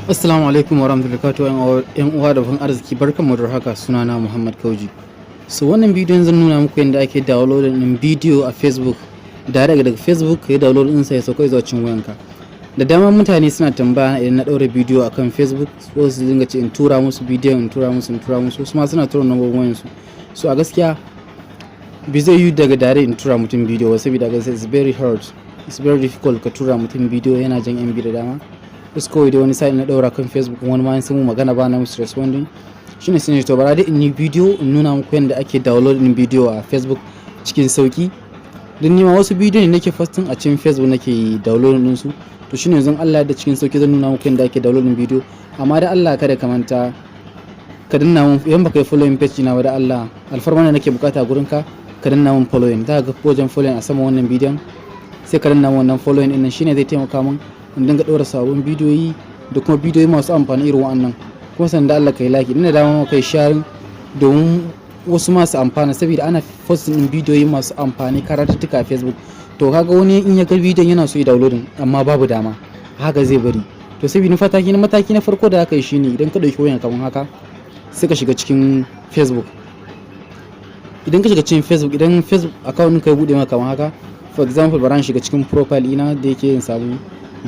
Assalamu alaikum warahmatullahi wabarakatuh, yan uwa da ban arziki, barkanmu da haka. Sunana Muhammad Kauji. So wannan bidiyon zan nuna muku yadda ake downloading din bidiyo a Facebook direct daga Facebook, ka yi download din sa ya sauka zuwa cikin wayanka. Da dama mutane suna tambaya idan na ɗaura bidiyo akan Facebook, ko su dinga ce in tura musu bidiyon, in tura musu, in tura musu. Su ma suna tura number wayansu. So a gaskiya bai zai yi daga direct in tura mutum bidiyo ba, saboda gaskiya it's very hard, it's very difficult ka tura mutum bidiyo, yana jan MB da dama. Wasu kawai da wani sa'in na ɗaura kan Facebook, wani ma sun mu magana ba na musu responding. Shine sun to bara dai in yi bidiyo in nuna muku yadda ake download din bidiyo a Facebook cikin sauki, don nima wasu bidiyo ne nake posting a cikin Facebook nake download din su. To shine yanzu Allah da cikin sauki zan nuna muku yadda ake download din bidiyo. Amma da Allah kada ka manta ka danna mun idan baka yi following page na ba. Da Allah, alfarma ne nake bukata gurin ka, ka danna mun following. Za ka ga wajen following a sama wannan bidiyon, sai ka danna mun wannan following din nan. Shine zai taimaka mun in dinga ɗora sabon bidiyoyi da kuma bidiyoyi masu amfani irin wa'annan. Kuma sanda Allah kai like, ina dama kai sharing domin wasu masu amfana, saboda ana posting din bidiyoyi masu amfani, karatuttuka a Facebook. To kaga wani in ya ga bidiyon yana so ya downloading amma babu dama, haka zai bari. To saboda mataki na farko da aka yi shine, idan ka ɗauki wayan kamar haka, sai ka shiga cikin Facebook. Idan ka shiga cikin Facebook, idan Facebook account ɗinka ya buɗe maka kamar haka, for example, bara shiga cikin profile ina da yake yin samu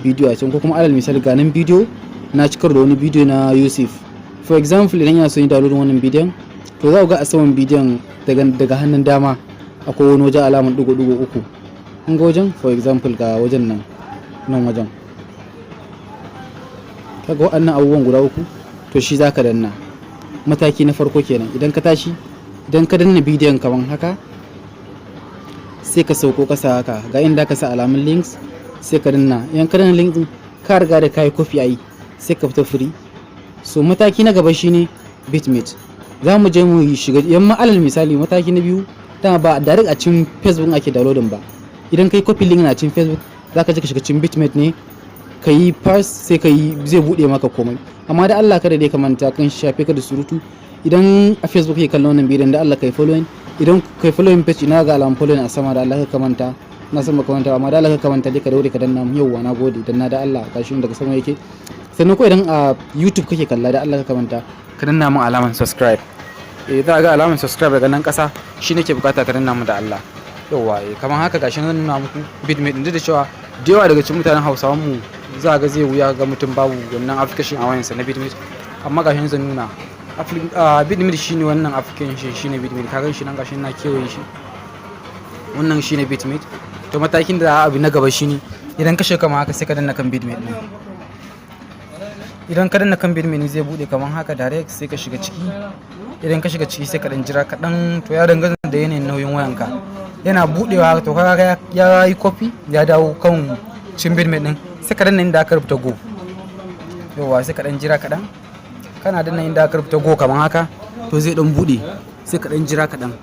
bidiyo a can, ko kuma alal misali ga nan bidiyo na cikar da wani bidiyo na Yusuf, for example. Idan yana son yi download wannan bidiyon, to za ku ga a saman bidiyon daga hannun dama akwai wani wajen alamar digo-digo uku. Kun ga wajen? For example, ga wajen nan, nan wajen, kaga waɗannan abubuwan guda uku, to shi zaka danna. Mataki na farko kenan. Idan ka tashi, idan ka danna bidiyon kaman haka, sai ka sauko kasa haka, ga inda ka sa alamun links, sai ka danna. Idan ka danna link din, ka riga da kayi copy ayi, sai ka fita free. So mataki na gaba shine Vidmate. Za mu je mu shiga yamma. Alal misali, mataki na biyu, dama ba direct a cikin Facebook ake downloading ba. Idan kai copy link na cikin Facebook, za ka je ka shiga cikin Vidmate ne, ka yi paste, sai ka yi, zai bude maka komai. Amma da Allah kada dai ka manta, kan shafe ka da surutu, idan a Facebook kake kallon wannan bidiyon, da Allah kai following. Idan kai following page ina, ga alamun following a sama, da Allah ka manta, na san baka manta, amma da Allah ka manta dai ka daure ka danna mu. Yauwa, na gode. Danna da Allah, gashi daga sama yake. Sannan ko idan a YouTube kake kalla, da Allah ka manta ka danna mun alaman subscribe. Eh, za ga alaman subscribe daga nan kasa, shi nake bukata ka danna mu da Allah. Yauwa, eh, kamar haka, gashi nan nuna muku Vidmate din. Da cewa da yawa daga cikin mutanen Hausawan mu za ga zai wuya ga mutum babu wannan application a wayansa na Vidmate, amma gashi nan zan nuna Vidmate. Shine wannan application, shine Vidmate. Ka gan shi nan, gashi na kewaye shi, wannan shine Vidmate. To matakin da abu na gaba shine, idan ka shiga kamar haka, sai ka danna kan Vidmate din. Idan ka danna kan Vidmate, zai bude kamar haka direct, sai ka shiga ciki. Idan ka shiga ciki, sai ka dan jira kaɗan. To ya danganta da yanayin nauyin wayanka. Yana budewa, to kaga ya yi copy, ya dawo kan cikin Vidmate din, sai ka danna inda aka rubuta "go". Yauwa, sai ka dan jira kaɗan. Kana danna inda aka rubuta "go" kamar haka, to zai dan bude, sai ka dan jira kaɗan.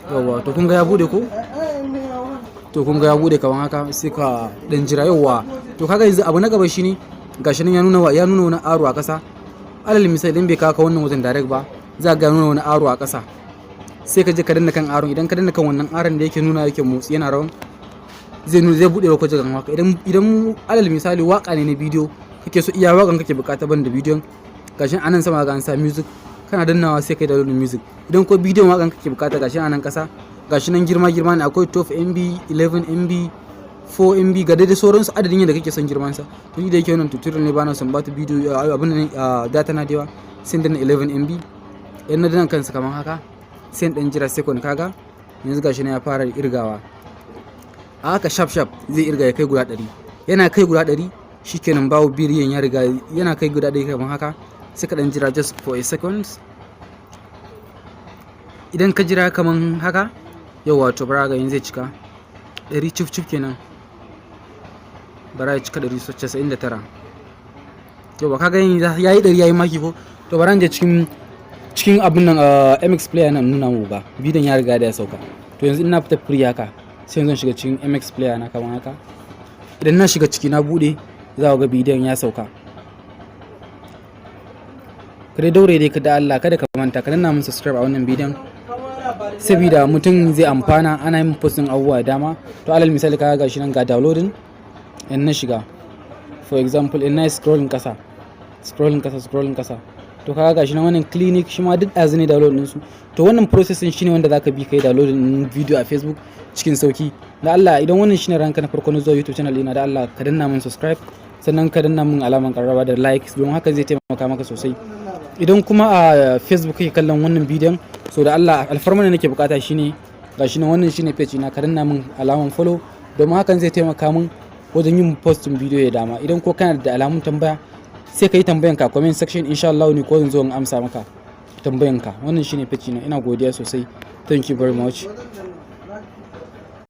Yauwa, to kun ga ya bude ko? To kun ga ya bude kamar haka, sai ka dan jira. Yauwa, to kaga yanzu abu na gaba shine, gashi nan ya nuna wani arrow a kasa. Alal misali, idan bai kawo ka wannan wajen direct ba, za ga nuna wani arrow a kasa, sai ka je ka danna kan arrow. Idan ka danna kan wannan arrow da yake nuna, yake motsi, yana rawan, zai nuna, zai bude maka wajen haka. Idan alal misali waka ne na bidiyo kake so, iya wakan kake bukata ban da bidiyon, gashi anan sama ga an sa "music", kana dannawa sai kai download music. Idan ko bidiyon wakan kake bukata, gashi anan kasa, gashi nan girma girma ne, akwai 12 MB, 11 MB, 4 MB, ga daidai sauransu, adadin yadda kake son girman sa. To ni da yake wannan tutorial ne, bana son bata bidiyo, abin nan, data na da yawa, sai danna 11 MB. Idan na danna kansa kamar haka, sai dan jira second. Kaga yanzu gashi na ya fara irgawa. A haka sharp sharp zai irga ya kai guda 100. Yana kai guda 100, shikenan, babu bidiyon ya riga yana kai guda 100 kamar haka, sai ka dan jira just for a second. Idan ka jira kaman haka, yau wato bara ga yanzu zai cika 100 cif cif kenan. Bara ya cika 199. Yau kaga ya yi 100, ya yi maki ko? To bara je cikin abin nan, MX Player nan, nuna mu ba bidiyon ya riga da ya sauka. To yanzu ina fita free haka, sai yanzu shiga cikin MX Player na kaman haka. Idan na shiga ciki na bude, za ku ga bidiyon ya sauka. Ka dai daure dai ka da Allah kada ka manta ka danna mun subscribe a wannan bidiyon, saboda mutum zai amfana, ana yin posting abubuwa da dama. To alal misali, kaga gashi nan ga downloading. In na shiga, for example, in na scrolling kasa, Scrolling kasa, scrolling kasa. To kaga gashi nan, wannan clinic shi ma duk ɗazu ne download ɗinsu. To wannan processing shine wanda zaka bi kai download ɗin video a Facebook cikin sauki. Da Allah, idan wannan shine ranka na farko na zuwa YouTube channel ɗina, da Allah ka danna min subscribe, sannan ka danna min alaman ƙararrawa da like, don haka zai taimaka maka sosai. Idan kuma a Facebook kake kallon wannan bidiyon, so da Allah alfarma da nake bukata shine, gashi nan, wannan shine page na, ka danna min alaman follow, domin hakan zai taimaka min wajen yin posting bidiyo ya dama. Idan ko kana da alamun tambaya, sai ka yi tambayan ka comment section. Insha Allah ni ko zan zo in amsa maka tambayan ka. Wannan shine page na. Ina godiya sosai. Thank you very much.